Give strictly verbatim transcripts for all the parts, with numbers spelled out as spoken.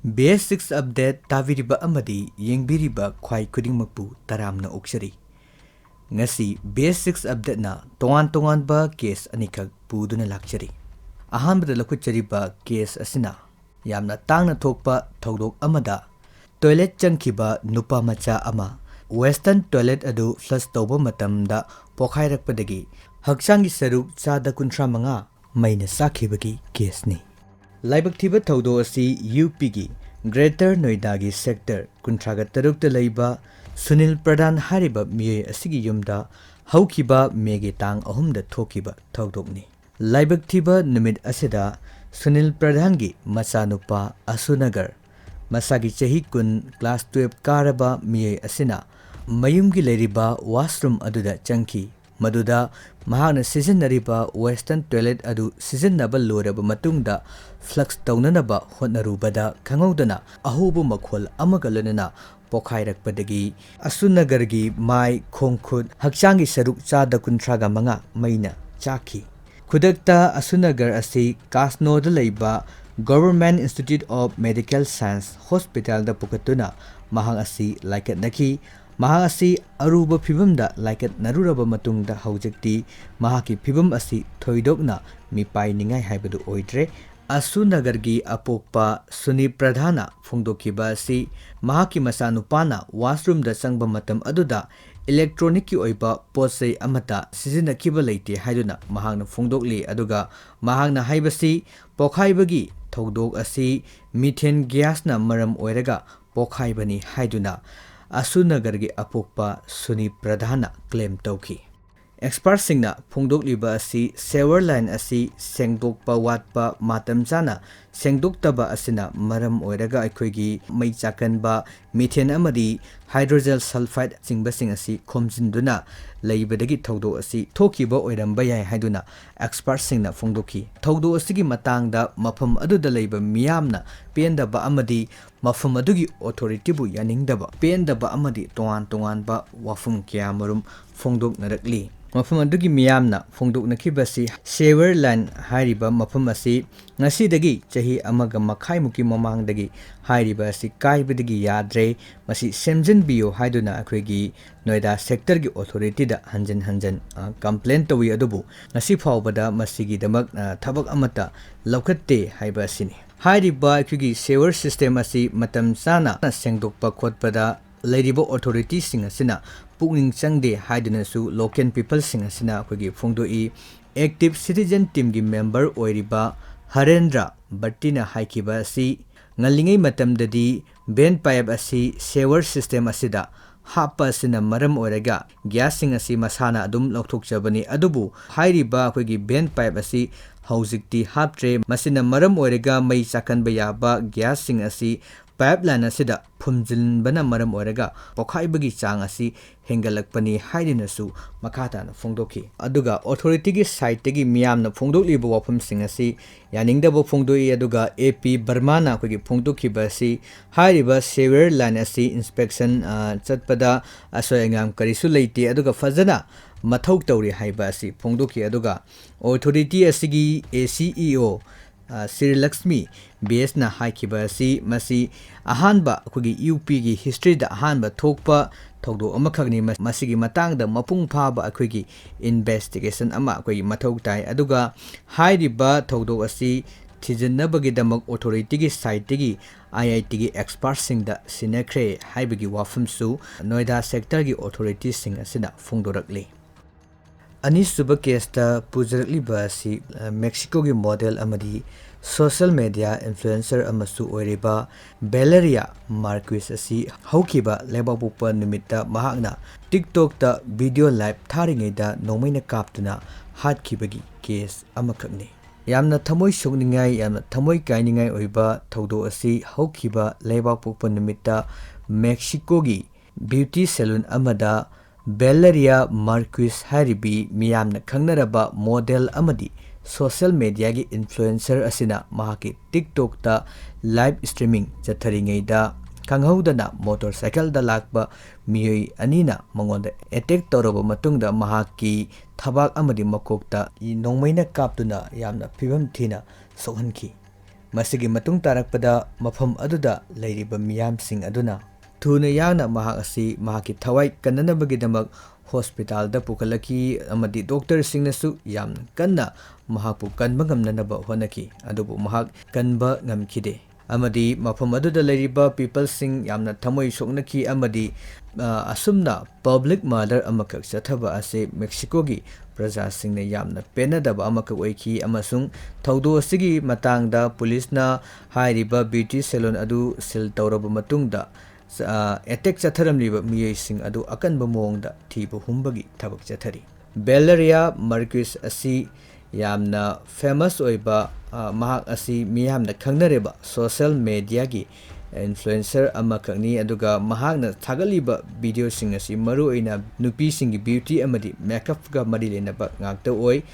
B S six Update ꯇꯥꯕꯤꯔꯤꯕ ꯑꯃꯗꯤ ꯌꯦꯡꯕꯤꯔꯤꯕ ꯈ꯭ꯋꯥꯏ ꯈꯨꯗꯤꯡꯃꯛꯄꯨ ꯇꯔꯥꯝꯅ ꯑꯣꯛꯆꯔꯤ꯫ ꯉꯁꯤ B S six Updateꯅ ꯇꯣꯉꯥꯟ ꯇꯣꯉꯥꯟꯕ case ꯑꯅꯤꯈꯛ ꯄꯨꯗꯨꯅ ꯂꯥꯛꯆꯔꯤ꯫ ꯑꯍꯥꯟꯕꯗ ꯂꯧꯈꯠꯆꯔꯤꯕ case ꯑꯁꯤꯅ ꯌꯥꯝꯅ ꯇꯥꯡꯅ ꯊꯣꯛꯄ ꯊꯧꯗꯣꯛ ꯑꯃꯗ toilet ꯆꯪꯈꯤꯕ ꯅꯨꯄꯥ ꯃꯆꯥ ꯑꯃ western toilet ꯑꯗꯨ flush ꯇꯧꯕ ꯃꯇꯝꯗ ꯄꯣꯈꯥꯏꯔꯛꯄꯗꯒꯤ ꯍꯛꯆꯥꯡꯒꯤ ꯁꯔꯨꯛ ꯆꯥꯗ ꯀꯨꯟꯊ꯭ꯔꯥ ꯃꯉꯥ ꯃꯩꯅ ꯆꯥꯛꯈꯤꯕꯒꯤ caseꯅꯤ꯫ ꯂꯥꯏꯕꯛ ꯊꯤꯕ ꯊꯧꯗꯣꯛ ꯑꯁꯤ UPꯒꯤ Greater Noidagi sector ꯀꯨꯟꯊ꯭ꯔꯥꯒ ꯇꯔꯨꯛꯇ ꯂꯩꯕ ꯁꯨꯅꯤꯜ ꯄ꯭ꯔꯙꯥꯟ ꯍꯥꯏꯔꯤꯕ ꯃꯤꯑꯣꯏ ꯑꯁꯤꯒꯤ ꯌꯨꯝꯗ ꯍꯧꯈꯤꯕ Mayꯒꯤ ꯇꯥꯡ ꯑꯍꯨꯝꯗ ꯊꯣꯛꯈꯤꯕ ꯊꯧꯗꯣꯛꯅꯤ꯫ ꯂꯥꯏꯕꯛ ꯊꯤꯕ ꯅꯨꯃꯤꯠ ꯑꯁꯤꯗ ꯁꯨꯅꯤꯜ ꯄ꯭ꯔꯙꯥꯟꯒꯤ ꯃꯆꯥꯅꯨꯄꯥ ꯑꯁꯨꯅꯒꯔ, ꯃꯁꯥꯒꯤ ꯆꯍꯤ ꯀꯨꯟ, class twelve ꯀꯥꯔꯕ ꯃꯤꯑꯣꯏ ꯑꯁꯤꯅ ꯃꯌꯨꯝꯒꯤ ꯂꯩꯔꯤꯕ washroom ꯑꯗꯨꯗ ꯆꯪꯈꯤ꯫ ꯃꯗꯨꯗ ꯃꯍꯥꯛꯅ ꯁꯤꯖꯤꯟꯅꯔꯤꯕ western toilet ꯑꯗꯨ ꯁꯤꯖꯤꯟꯅꯕ ꯂꯣꯏꯔꯕ ꯃꯇꯨꯡꯗ flush ꯇꯧꯅꯅꯕ ꯍꯣꯠꯅꯔꯨꯕꯗ ꯈꯪꯍꯧꯗꯅ ꯑꯍꯧꯕ ꯃꯈꯣꯜ ꯑꯃꯒ ꯂꯣꯏꯅꯅ ꯄꯣꯈꯥꯏꯔꯛꯄꯗꯒꯤ ꯑꯁꯨꯅꯒꯔꯒꯤ ꯃꯥꯏ, ꯈꯣꯡ ꯈꯨꯠ, ꯍꯛꯆꯥꯡꯒꯤ ꯁꯔꯨꯛ ꯆꯥꯗ ꯀꯨꯟꯊ꯭ꯔꯥꯒ ꯃꯉꯥ ꯃꯩꯅ ꯆꯥꯛꯈꯤ꯫ ꯈꯨꯗꯛꯇ ꯑꯁꯨꯅꯒꯔ ꯑꯁꯤ ꯀꯥꯁꯅꯣꯗ ꯂꯩꯕ Government Institute of Medical Science Hospitalꯗ ꯄꯨꯈꯠꯇꯨꯅ ꯃꯍꯥꯛ ꯑꯁꯤ ꯂꯥꯏꯀꯠꯅꯈꯤ꯫ ꯃꯍꯥꯛ ꯑꯁꯤ ꯑꯔꯨꯕ ꯐꯤꯕꯝꯗ ꯂꯥꯏꯀꯠꯅꯔꯨꯔꯕ ꯃꯇꯨꯡꯗ ꯍꯧꯖꯤꯛꯇꯤ ꯃꯍꯥꯛꯀꯤ ꯐꯤꯕꯝ ꯑꯁꯤ ꯊꯣꯏꯗꯣꯛꯅ ꯃꯤꯄꯥꯏꯅꯤꯡꯉꯥꯏ ꯍꯥꯏꯕꯗꯨ ꯑꯣꯏꯗ꯭ꯔꯦ꯫ ꯑꯁꯨꯅꯒꯔꯒꯤ ꯑꯄꯣꯛꯄ ꯁꯨꯅꯤ ꯄ꯭ꯔꯙꯥꯟꯅ ꯐꯣꯡꯗꯣꯛꯈꯤꯕ ꯑꯁꯤ ꯃꯍꯥꯛꯀꯤ ꯃꯆꯥꯅꯨꯄꯥꯅ washroomꯗ ꯆꯪꯕ ꯃꯇꯝ ꯑꯗꯨꯗ electronicꯀꯤ ꯑꯣꯏꯕ ꯄꯣꯠ ꯆꯩ ꯑꯃꯠꯇ ꯁꯤꯖꯤꯟꯅꯈꯤꯕ ꯂꯩꯇꯦ ꯍꯥꯏꯗꯨꯅ ꯃꯍꯥꯛꯅ ꯐꯣꯡꯗꯣꯛꯂꯤ꯫ ꯑꯗꯨꯒ ꯃꯍꯥꯛꯅ ꯍꯥꯏꯕꯁꯤ ꯄꯣꯈꯥꯏꯕꯒꯤ ꯊꯧꯗꯣꯛ ꯑꯁꯤ methane gasꯅ ꯃꯔꯝ ꯑꯣꯏꯔꯒ ꯄꯣꯈꯥꯏꯕꯅꯤ ꯍꯥꯏꯗꯨꯅ ꯑꯁꯨꯅꯒꯔꯒꯤ ꯑꯄꯣꯛꯄ ꯁꯨꯅꯤ ꯄ꯭ꯔꯙꯥꯟꯅ claim ꯇꯧꯈꯤ꯫ Expertꯁꯤꯡꯅ ꯐꯣꯡꯗꯣꯛꯂꯤꯕ ꯑꯁꯤ sewer line ꯑꯁꯤ ꯁꯦꯡꯗꯣꯛꯄ ꯋꯥꯠꯄ, ꯃꯇꯝ ꯆꯥꯅ ꯁꯦꯡꯗꯣꯛꯇꯕ ꯑꯁꯤꯅ ꯃꯔꯝ ꯑꯣꯏꯔꯒ ꯑꯩꯈꯣꯏꯒꯤ ꯃꯩ ꯆꯥꯛꯀꯟꯕ, methane ꯑꯃꯗꯤ hydrogen sulfide ꯆꯤꯡꯕꯁꯤꯡ ꯑꯁꯤ ꯈꯣꯝꯖꯤꯟꯗꯨꯅ ꯂꯩꯕꯗꯒꯤ ꯊꯧꯗꯣꯛ ꯑꯁꯤ ꯊꯣꯛꯈꯤꯕ ꯑꯣꯏꯔꯝꯕ ꯌꯥꯏ ꯍꯥꯏꯗꯨꯅ expertꯁꯤꯡꯅ ꯐꯣꯡꯗꯣꯛꯈꯤ꯫ ꯊꯧꯗꯣꯛ ꯑꯁꯤꯒꯤ ꯃꯇꯥꯡꯗ ꯃꯐꯝ ꯑꯗꯨꯗ ꯂꯩꯕ ꯃꯤꯌꯥꯝꯅ ꯄꯦꯟꯗꯕ ꯑꯃꯗꯤ ꯃꯐꯝ ꯑꯗꯨꯒꯤ authorityꯕꯨ ꯌꯥꯅꯤꯡꯗꯕ, ꯄꯦꯟꯗꯕ ꯑꯃꯗꯤ ꯇꯣꯉꯥꯟ ꯇꯣꯉꯥꯟꯕ ꯋꯥꯐꯝ ꯀꯌꯥꯃꯔꯨꯝ ꯐꯣꯡꯗꯣꯛꯅꯔꯛꯂꯤ꯫ ꯃꯐꯝ ꯑꯗꯨꯒꯤ ꯃꯤꯌꯥꯝꯅ ꯐꯣꯡꯗꯣꯛꯅꯈꯤꯕꯁꯤ sewer line ꯍꯥꯏꯔꯤꯕ ꯃꯐꯝ ꯑꯁꯤ ꯉꯁꯤꯗꯒꯤ ꯆꯍꯤ ꯑꯃꯒ ꯃꯈꯥꯏꯃꯨꯛꯀꯤ ꯃꯃꯥꯡꯗꯒꯤ ꯍꯥꯏꯔꯤꯕ ꯑꯁꯤ ꯀꯥꯏꯕꯗꯒꯤ ꯌꯥꯗ꯭ꯔꯦ, ꯃꯁꯤ ꯁꯦꯝꯖꯤꯟꯕꯤꯌꯨ ꯍꯥꯏꯗꯨꯅ ꯑꯩꯈꯣꯏꯒꯤ ꯅꯣꯏꯗꯥ ꯁꯦꯛꯇꯔꯒꯤ ꯑꯣꯊꯣꯔꯤꯇꯤꯗ ꯍꯟꯖꯤꯟ ꯍꯟꯖꯤꯟ, ꯑ, ꯀꯝꯄ꯭ꯂꯦꯟ ꯇꯧꯏ, ꯑꯗꯨꯕꯨ ꯉꯁꯤ ꯐꯥꯎꯕꯗ ꯃꯁꯤꯒꯤꯗꯃꯛ, ꯑ, ꯊꯕꯛ ꯑꯃꯠꯇ ꯂꯧꯈꯠꯇꯦ ꯍꯥꯏꯕ ꯑꯁꯤꯅꯤ꯫ ꯍꯥꯏꯔꯤꯕ ꯑꯩꯈꯣꯏꯒꯤ ꯁꯦꯋꯔ ꯁꯤꯁꯇꯦꯝ ꯑꯁꯤ ꯃꯇꯝ ꯆꯥꯅ ꯁꯦꯡꯗꯣꯛꯄ ꯈꯣꯠꯄꯗ ꯂꯩꯔꯤꯕ ꯑꯣꯊꯣꯔꯤꯇꯤꯁꯤꯡ ꯑꯁꯤꯅ ꯄꯨꯛꯅꯤꯡ ꯆꯪꯗꯦ ꯍꯥꯏꯗꯨꯅꯁꯨ ꯂꯣꯀꯦꯜ ꯄꯤꯄꯜꯁꯤꯡ ꯑꯁꯤꯅ ꯑꯩꯈꯣꯏꯒꯤ ꯐꯣꯡꯗꯣꯛꯏ꯫ ꯑꯦꯛꯇꯤꯚ ꯁꯤꯇꯤꯖꯦꯟ ꯇꯤꯝꯒꯤ ꯃꯦꯝꯕꯔ ꯑꯣꯏꯔꯤꯕ ꯍꯔꯦꯟꯗ꯭ꯔ ꯚꯠꯇꯤꯅ ꯍꯥꯏꯈꯤꯕ ꯑꯁꯤ, ꯉꯜꯂꯤꯉꯩ ꯃꯇꯝꯗꯗꯤ ꯕꯦꯟ ꯄꯥꯏꯞ ꯑꯁꯤ ꯁꯦꯋꯔ ꯁꯤꯁꯇꯦꯝ ꯑꯁꯤꯗ ꯍꯥꯞꯄ ꯑꯁꯤꯅ ꯃꯔꯝ ꯑꯣꯏꯔꯒ ꯒ꯭ꯌꯥꯁꯁꯤꯡ ꯑꯁꯤ ꯃꯁꯥꯅ ꯑꯗꯨꯝ ꯂꯧꯊꯣꯛꯆꯕꯅꯤ, ꯑꯗꯨꯕꯨ ꯍꯥꯏꯔꯤꯕ ꯑꯩꯈꯣꯏꯒꯤ ꯕꯦꯟ ꯄꯥꯏꯞ ꯑꯁꯤ ꯍꯧꯖꯤꯛꯇꯤ ꯍꯥꯞꯇ꯭ꯔꯦ꯫ ꯃꯁꯤꯅ ꯃꯔꯝ ꯑꯣꯏꯔꯒ ꯃꯩ ꯆꯥꯛꯍꯟꯕ ꯌꯥꯕ ꯒ꯭ꯌꯥꯁꯁꯤꯡ ꯑꯁꯤ ꯄꯥꯏꯞ ꯂꯥꯏꯟ ꯑꯁꯤꯗ ꯐꯨꯝꯖꯤꯟꯕꯅ ꯃꯔꯝ ꯑꯣꯏꯔꯒ ꯄꯣꯈꯥꯏꯕꯒꯤ ꯆꯥꯡ ꯑꯁꯤ ꯍꯦꯟꯒꯠꯂꯛꯄꯅꯤ ꯍꯥꯏꯗꯨꯅꯁꯨ ꯃꯈꯥ ꯇꯥꯅ ꯐꯣꯡꯗꯣꯛꯈꯤ꯫ ꯑꯗꯨꯒ ꯑꯣꯊꯣꯔꯤꯇꯤꯒꯤ ꯁꯥꯏꯠꯇꯒꯤ ꯃꯤꯌꯥꯝꯅ ꯐꯣꯡꯗꯣꯛꯂꯤꯕ ꯋꯥꯐꯝꯁꯤꯡ ꯑꯁꯤ ꯌꯥꯅꯤꯡꯗꯕ ꯐꯣꯡꯗꯣꯛꯏ꯫ ꯑꯗꯨꯒ ꯑꯦ ꯄꯤ ꯕꯔꯃꯥꯅ ꯑꯩꯈꯣꯏꯒꯤ ꯐꯣꯡꯗꯣꯛꯈꯤꯕ ꯑꯁꯤ, ꯍꯥꯏꯔꯤꯕ ꯁꯦꯋꯔ ꯂꯥꯏꯟ ꯑꯁꯤ ꯏꯟꯁꯄꯦꯛꯁꯟ, ꯑ, ꯆꯠꯄꯗ ꯑꯁꯣꯏ ꯑꯉꯥꯝ ꯀꯔꯤꯁꯨ ꯂꯩꯇꯦ, ꯑꯗꯨꯒ ꯐꯖꯅ ꯃꯊꯧ ꯇꯧꯔꯤ ꯍꯥꯏꯕ ꯑꯁꯤ ꯐꯣꯡꯗꯣꯛꯈꯤ꯫ ꯑꯗꯨꯒ ꯑꯣꯊꯣꯔꯤꯇꯤ ꯑꯁꯤꯒꯤ ꯑꯦ ꯁꯤ ꯏ ꯑꯣ, ꯑ, ꯁ꯭ꯔꯤ ꯂꯛꯁꯃꯤ ꯕꯤ ꯑꯦꯁꯅ ꯍꯥꯏꯈꯤꯕ ꯑꯁꯤ, ꯃꯁꯤ ꯑꯍꯥꯟꯕ, ꯑꯩꯈꯣꯏꯒꯤ ꯌꯨ ꯄꯤꯒꯤ ꯍꯤꯁꯇ꯭ꯔꯤꯗ ꯑꯍꯥꯟꯕ ꯊꯣꯛꯄ ꯊꯧꯗꯣꯛ ꯑꯃꯈꯛꯅꯤ꯫ ꯃ-, ꯃꯁꯤꯒꯤ ꯃꯇꯥꯡꯗ ꯃꯄꯨꯡ ꯐꯥꯕ ꯑꯩꯈꯣꯏꯒꯤ ꯏꯟꯚꯦꯁꯇꯤꯒꯦꯁꯟ ꯑꯃ ꯑꯩꯈꯣꯏꯒꯤ ꯃꯊꯧ ꯇꯥꯏ꯫ ꯑꯗꯨꯒ ꯍꯥꯏꯔꯤꯕ ꯊꯧꯗꯣꯛ ꯑꯁꯤ ꯊꯤꯖꯤꯟꯅꯕꯒꯤꯗꯃꯛ ꯑꯣꯊꯣꯔꯤꯇꯤꯒꯤ ꯁꯥꯏꯠꯇꯒꯤ ꯑꯥꯏ ꯑꯥꯏ ꯇꯤꯒꯤ ꯑꯦꯛꯁꯄꯥꯔꯠꯁꯤꯡꯗ ꯁꯤꯟꯅꯈ꯭ꯔꯦ ꯍꯥꯏꯕꯒꯤ ꯋꯥꯐꯝꯁꯨ ꯅꯣꯏꯗꯥ ꯁꯦꯛꯇꯔꯒꯤ ꯑꯣꯊꯣꯔꯤꯇꯤꯁꯤꯡ ꯑꯁꯤꯅ ꯐꯣꯡꯗꯣꯔꯛꯂꯤ꯫ ꯑꯅꯤꯁꯨꯕ ꯀꯦꯁꯇ ꯄꯨꯖꯔꯛꯂꯤꯕ ꯑꯁꯤ, ꯑ, ꯃꯦꯛꯁꯤꯀꯣꯒꯤ ꯃꯣꯗꯦꯜ ꯑꯃꯗꯤ ꯁꯣꯁꯤꯌꯦꯜ ꯃꯦꯗꯤꯌꯥ ꯏꯟꯐ꯭ꯂꯨꯑꯦꯟꯁꯔ ꯑꯃꯁꯨ ꯑꯣꯏꯔꯤꯕ ꯚꯦꯂꯦꯔꯤꯌꯥ ꯃꯥꯔꯀ꯭ꯋꯤꯁ ꯑꯁꯤ ꯍꯧꯈꯤꯕ ꯂꯩꯕꯥꯛꯄꯣꯛꯄ ꯅꯨꯃꯤꯠꯇ ꯃꯍꯥꯛꯅ TikTokꯇ ꯚꯤꯗꯤꯑꯣ ꯂꯥꯏꯚ ꯊꯥꯔꯤꯉꯩꯗ ꯅꯣꯡꯃꯩꯅ ꯀꯥꯞꯇꯨꯅ ꯍꯥꯠꯈꯤꯕꯒꯤ ꯀꯦꯁ ꯑꯃꯈꯛꯅꯤ꯫ ꯌꯥꯝꯅ ꯊꯃꯣꯏ ꯁꯣꯛꯅꯤꯡꯉꯥꯏ, ꯌꯥꯝꯅ ꯊꯃꯣꯏ ꯀꯥꯏꯅꯤꯡꯉꯥꯏ ꯑꯣꯏꯕ ꯊꯧꯗꯣꯛ ꯑꯁꯤ ꯍꯧꯈꯤꯕ ꯂꯩꯕꯥꯛꯄꯣꯛꯄ ꯅꯨꯃꯤꯠꯇ ꯃꯦꯛꯁꯤꯀꯣꯒꯤ ꯕ꯭ꯌꯨꯇꯤ ꯁꯦꯂꯨꯟ ꯑꯃꯗ ꯚꯦꯂꯦꯔꯤꯌꯥ ꯃꯥꯔꯀ꯭ꯋꯤꯁ ꯍꯥꯏꯔꯤꯕꯤ ꯃꯤꯌꯥꯝꯅ ꯈꯪꯅꯔꯕ ꯃꯣꯗꯦꯜ ꯑꯃꯗꯤ ꯁꯣꯁꯤꯌꯦꯜ ꯃꯦꯗꯤꯌꯥꯒꯤ ꯏꯟꯐ꯭ꯂꯨꯑꯦꯟꯁꯔ ꯑꯁꯤꯅ ꯃꯍꯥꯛꯀꯤ TikTokꯇ ꯂꯥꯏꯚ ꯁ꯭ꯇ꯭ꯔꯤꯃꯤꯡ ꯆꯠꯊꯔꯤꯉꯩꯗ ꯈꯪꯍꯧꯗꯅ ꯃꯣꯇꯣꯔ ꯁꯥꯏꯀꯜꯗ ꯂꯥꯛꯄ ꯃꯤꯑꯣꯏ ꯑꯅꯤꯅ ꯃꯉꯣꯟꯗ ꯑꯦꯇꯦꯛ ꯇꯧꯔꯕ ꯃꯇꯨꯡꯗ ꯃꯍꯥꯛꯀꯤ ꯊꯕꯥꯛ ꯑꯃꯗꯤ ꯃꯀꯣꯛꯇ ꯅꯣꯡꯃꯩꯅ ꯀꯥꯞꯇꯨꯅ ꯌꯥꯝꯅ ꯐꯤꯕꯝ ꯊꯤꯅ ꯁꯣꯛꯍꯟꯈꯤ꯫ ꯃꯁꯤꯒꯤ ꯃꯇꯨꯡ ꯇꯥꯔꯛꯄꯗ ꯃꯐꯝ ꯑꯗꯨꯗ ꯂꯩꯔꯤꯕ ꯃꯤꯌꯥꯝꯁꯤꯡ ꯑꯗꯨꯅ ꯊꯨꯅ ꯌꯥꯡꯅ ꯃꯍꯥꯛ ꯑꯁꯤ ꯃꯍꯥꯛꯀꯤ ꯊꯋꯥꯏ ꯀꯟꯅꯅꯕꯒꯤꯗꯃꯛ ꯍꯣꯁꯄꯤꯇꯥꯜꯗ ꯄꯨꯈꯠꯂꯛꯈꯤ ꯑꯃꯗꯤ ꯗꯣꯛꯇꯔꯁꯤꯡꯅꯁꯨ ꯌꯥꯝꯅ ꯀꯟꯅ ꯃꯍꯥꯛꯄꯨ ꯀꯟꯕ ꯉꯝꯅꯅꯕ ꯍꯣꯠꯅꯈꯤ, ꯑꯗꯨꯕꯨ ꯃꯍꯥꯛ ꯀꯟꯕ ꯉꯝꯈꯤꯗꯦ꯫ ꯑꯃꯗꯤ ꯃꯐꯝ ꯑꯗꯨꯗ ꯂꯩꯔꯤꯕ peopleꯁꯤꯡ ꯌꯥꯝꯅ ꯊꯃꯣꯏ ꯁꯣꯛꯅꯈꯤ ꯑꯃꯗꯤ, ꯑ, ꯑꯁꯨꯝꯅ public murder ꯑꯃꯈꯛ ꯆꯠꯊꯕ ꯑꯁꯤ ꯃꯦꯛꯁꯤꯀꯣꯒꯤ ꯄ꯭ꯔꯖꯥꯁꯤꯡꯅ ꯌꯥꯝꯅ ꯄꯦꯟꯅꯗꯕ ꯑꯃꯈꯛ ꯑꯣꯏꯈꯤ ꯑꯃꯁꯨꯡ ꯊꯧꯗꯣꯛ ꯑꯁꯤꯒꯤ ꯃꯇꯥꯡꯗ ꯄꯨꯂꯤꯁꯅ ꯍꯥꯏꯔꯤꯕ beauty salon ꯑꯗꯨ seal ꯇꯧꯔꯕ ꯃꯇꯨꯡꯗ, ꯑ, attack ꯆꯠꯊꯔꯝꯂꯤꯕ ꯃꯤꯑꯣꯏꯁꯤꯡ ꯑꯗꯨ ꯑꯀꯟꯕ ꯃꯑꯣꯡꯗ ꯊꯤꯕ ꯍꯨꯝꯕꯒꯤ ꯊꯕꯛ ꯆꯠꯊꯔꯤ꯫ ꯕꯦꯂꯦꯔꯤꯌꯥ ꯃꯥꯔꯀ꯭ꯋꯤꯁ ꯑꯁꯤ ꯌꯥꯝꯅ famous ꯑꯣꯏꯕ, ꯑ, ꯃꯍꯥꯛ ꯑꯁꯤ ꯃꯤꯌꯥꯝꯅ ꯈꯪꯅꯔꯤꯕ social mediaꯒꯤ influencer ꯑꯃꯈꯛꯅꯤ, ꯑꯗꯨꯒ ꯃꯍꯥꯛꯅ ꯊꯥꯒꯠꯂꯤꯕ videoꯁꯤꯡ ꯑꯁꯤ ꯃꯔꯨꯑꯣꯏꯅ ꯅꯨꯄꯤꯁꯤꯡꯒꯤ beauty ꯑꯃꯗꯤ makeupꯀ ꯃꯔꯤ ꯂꯩꯅꯕ ꯉꯥꯛꯇ ꯑꯣꯏ꯫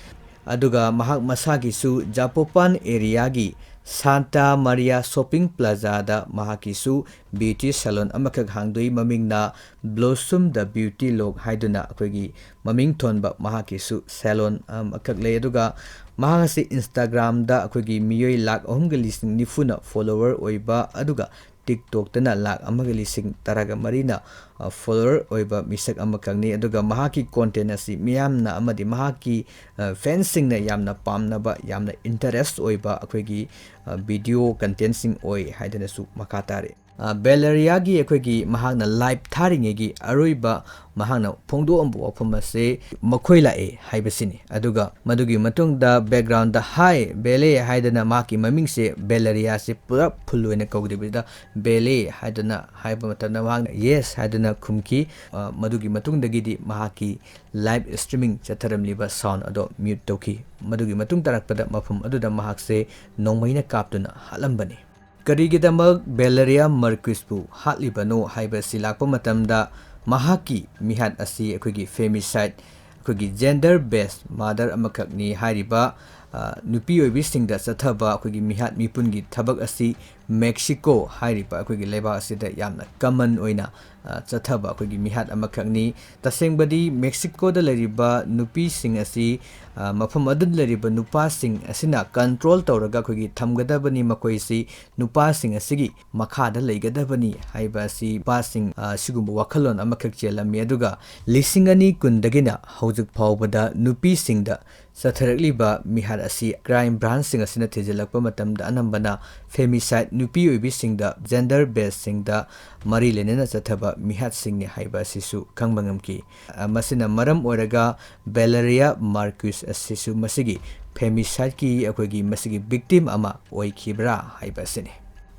ꯑꯗꯨꯒ ꯃꯍꯥꯛ ꯃꯁꯥꯒꯤꯁꯨ ꯖꯥꯄꯣꯄꯥꯟ areaꯒꯤ Santa Maria Shopping Plazaꯗ ꯃꯍꯥꯛꯀꯤꯁꯨ beauty salon ꯑꯃꯈꯛ ꯍꯥꯡꯗꯣꯛꯏ, ꯃꯃꯤꯡꯅ Blossom the Beauty Look ꯍꯥꯏꯗꯨꯅ ꯑꯩꯈꯣꯏꯒꯤ ꯃꯃꯤꯡ ꯊꯣꯟꯕ ꯃꯍꯥꯛꯀꯤꯁꯨ salon ꯑꯃꯈꯛ ꯂꯩ꯫ ꯑꯗꯨꯒ ꯃꯍꯥꯛ ꯑꯁꯤ Instagramꯗ ꯑꯩꯈꯣꯏꯒꯤ ꯃꯤꯑꯣꯏ ꯂꯥꯈ ꯑꯍꯨꯝꯒ ꯂꯤꯁꯤꯡ ꯅꯤꯐꯨꯅ follower ꯑꯣꯏꯕ, ꯑꯗꯨꯒ TikTokꯇꯅ ꯂꯥꯈ ꯑꯃꯒ ꯂꯤꯁꯤꯡ ꯇꯔꯥꯒ ꯃꯔꯤꯅ, ꯑ, follower ꯑꯣꯏꯕ ꯃꯤꯁꯛ ꯑꯃꯈꯛꯅꯤ꯫ ꯑꯗꯨꯒ ꯃꯍꯥꯛꯀꯤ content ꯑꯁꯤ ꯃꯤꯌꯥꯝꯅ ꯑꯃꯗꯤ ꯃꯍꯥꯛꯀꯤ, ꯑ, fansꯁꯤꯡꯅ ꯌꯥꯝꯅ ꯄꯥꯝꯅꯕ, ꯌꯥꯝꯅ interest ꯑꯣꯏꯕ ꯑꯩꯈꯣꯏꯒꯤ, ꯑ, video contentꯁꯤꯡ ꯑꯣꯏ ꯍꯥꯏꯗꯅꯁꯨ ꯃꯈꯥ ꯇꯥꯔꯤ꯫ ꯑ, ꯕꯦꯂꯦꯔꯤꯌꯥꯒꯤ ꯑꯩꯈꯣꯏꯒꯤ ꯃꯍꯥꯛꯅ live ꯊꯥꯔꯤꯉꯩꯒꯤ ꯑꯔꯣꯏꯕ ꯃꯍꯥꯛꯅ ꯐꯣꯡꯗꯣꯛꯑꯝꯕ ꯋꯥꯐꯝ ꯑꯁꯦ "ꯃꯈꯣꯏ ꯂꯥꯛꯑꯦ" ꯍꯥꯏꯕꯁꯤꯅꯤ꯫ ꯑꯗꯨꯒ ꯃꯗꯨꯒꯤ ꯃꯇꯨꯡꯗ backgroundꯗ "Hi ꯕꯦꯂꯦ" ꯍꯥꯏꯗꯅ ꯃꯍꯥꯛꯀꯤ ꯃꯃꯤꯡꯁꯦ ꯕꯦꯂꯦꯔꯤꯌꯥꯁꯦ ꯄꯨꯂꯞ full ꯑꯣꯏꯅ ꯀꯧꯗꯕꯤꯗ "ꯕꯦꯂꯦ" ꯍꯥꯏꯗꯅ ꯍꯥꯏꯕ ꯃꯇꯝꯗ ꯃꯍꯥꯛꯅ "Yes" ꯍꯥꯏꯗꯨꯅ ꯈꯨꯝꯈꯤ꯫ ꯑ, ꯃꯗꯨꯒꯤ ꯃꯇꯨꯡꯗꯒꯤꯗꯤ ꯃꯍꯥꯛꯀꯤ live streaming ꯆꯠꯊꯔꯝꯂꯤꯕ sound ꯑꯗꯣ mute ꯇꯧꯈꯤ꯫ ꯃꯗꯨꯒꯤ ꯃꯇꯨꯡ ꯇꯥꯔꯛꯄꯗ ꯃꯐꯝ ꯑꯗꯨꯗ ꯃꯍꯥꯛꯁꯦ ꯅꯣꯡꯃꯩꯅ ꯀꯥꯞꯇꯨꯅ ꯍꯥꯠꯂꯝꯕꯅꯤ꯫ ꯀꯔꯤꯒꯤꯗꯃꯛ ꯕꯦꯂꯦꯔꯤꯌꯥ ꯃꯥꯔꯀ꯭ꯋꯤꯁꯄꯨ ꯍꯥꯠꯂꯤꯕꯅꯣ ꯍꯥꯏꯕꯁꯤ ꯂꯥꯛꯄ ꯃꯇꯝꯗ, ꯃꯍꯥꯛꯀꯤ ꯃꯤꯍꯥꯠ ꯑꯁꯤ ꯑꯩꯈꯣꯏꯒꯤ femicide, ꯑꯩꯈꯣꯏꯒꯤ gender based murder ꯑꯃꯈꯛꯅꯤ꯫ ꯍꯥꯏꯔꯤꯕ, ꯑ, ꯅꯨꯄꯤ ꯑꯣꯏꯕꯤꯁꯤꯡꯗ ꯆꯠꯊꯕ ꯑꯩꯈꯣꯏꯒꯤ ꯃꯤꯍꯥꯠ ꯃꯤꯄꯨꯟꯒꯤ ꯊꯕꯛ ꯑꯁꯤ ꯃꯦꯛꯁꯤꯀꯣ ꯍꯥꯏꯔꯤꯕ ꯑꯩꯈꯣꯏꯒꯤ ꯂꯩꯕꯥꯛ ꯑꯁꯤꯗ ꯌꯥꯝꯅ ꯀꯃꯟ ꯑꯣꯏꯅ, ꯑ, ꯆꯠꯊꯕ ꯑꯩꯈꯣꯏꯒꯤ ꯃꯤꯍꯥꯠ ꯑꯃꯈꯛꯅꯤ꯫ ꯇꯁꯦꯡꯕꯗꯤ ꯃꯦꯛꯁꯤꯀꯣꯗ ꯂꯩꯔꯤꯕ ꯅꯨꯄꯤꯁꯤꯡ ꯑꯁꯤ, ꯑ, ꯃꯐꯝ ꯑꯗꯨꯗ ꯂꯩꯔꯤꯕ ꯅꯨꯄꯥꯁꯤꯡ ꯑꯁꯤꯅ ꯀꯟꯇ꯭ꯔꯣꯜ ꯇꯧꯔꯒ ꯑꯩꯈꯣꯏꯒꯤ ꯊꯝꯒꯗꯕꯅꯤ, ꯃꯈꯣꯏꯁꯤ ꯅꯨꯄꯥꯁꯤꯡ ꯑꯁꯤꯒꯤ ꯃꯈꯥꯗ ꯂꯩꯒꯗꯕꯅꯤ ꯍꯥꯏꯕ ꯑꯁꯤ ꯅꯨꯄꯥꯁꯤꯡ, ꯑ, ꯁꯤꯒꯨꯝꯕ ꯋꯥꯈꯜꯂꯣꯟ ꯑꯃꯈꯛ ꯆꯦꯜꯂꯝꯃꯤ꯫ ꯑꯗꯨꯒ ꯂꯤꯁꯤꯡ ꯑꯅꯤ ꯀꯨꯟꯗꯒꯤꯅ ꯍꯧꯖꯤꯛ ꯐꯥꯎꯕꯗ ꯅꯨꯄꯤꯁꯤꯡꯗ ꯆꯠꯊꯔꯛꯂꯤꯕ ꯃꯤꯍꯥꯠ ꯑꯁꯤ ꯀ꯭ꯔꯥꯏꯝ ꯕ꯭ꯔꯥꯟꯁꯁꯤꯡ ꯑꯁꯤꯅ ꯊꯤꯖꯤꯜꯂꯛꯄ ꯃꯇꯝꯗ ꯑꯅꯝꯕꯅ ꯐꯦꯃꯤꯁꯥꯏꯠ, ꯅꯨꯄꯤ ꯑꯣꯏꯕꯤꯁꯤꯡꯗ, ꯖꯦꯟꯗꯔ ꯕꯦꯁꯁꯤꯡꯗ ꯃꯔꯤ ꯂꯩꯅꯅ ꯆꯠꯊꯕ ꯃꯤꯍꯥꯠꯁꯤꯡꯅꯤ ꯍꯥꯏꯕ ꯑꯁꯤꯁꯨ ꯈꯪꯕ ꯉꯝꯈꯤ꯫ ꯑ, ꯃꯁꯤꯅ ꯃꯔꯝ ꯑꯣꯏꯔꯒ ꯚꯦꯂꯦꯔꯤꯌꯥ ꯃꯥꯔꯀ꯭ꯌꯨꯁ ꯑꯁꯤꯁꯨ ꯃꯁꯤꯒꯤ ꯐꯦꯃꯤꯁꯥꯏꯠꯀꯤ ꯑꯩꯈꯣꯏꯒꯤ ꯃꯁꯤꯒꯤ ꯚꯤꯛꯇꯤꯝ ꯑꯃ ꯑꯣꯏꯈꯤꯕ꯭ꯔꯥ ꯍꯥꯏꯕ ꯑꯁꯤꯅꯤ꯫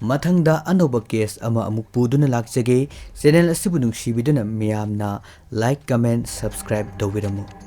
ꯃꯊꯪꯗ ꯑꯅꯧꯕ ꯀꯦꯁ ꯑꯃ ꯑꯃꯨꯛ ꯄꯨꯗꯨꯅ ꯂꯥꯛꯆꯒꯦ꯫ ꯆꯦꯅꯦꯜ ꯑꯁꯤꯕꯨ ꯅꯨꯡꯁꯤꯕꯤꯗꯨꯅ ꯃꯤꯌꯥꯝꯅ ꯂꯥꯏꯛ, ꯀꯃꯦꯟ, ꯁꯕꯁꯀ꯭ꯔꯥꯏꯕ ꯇꯧꯕꯤꯔꯝꯃꯨ꯫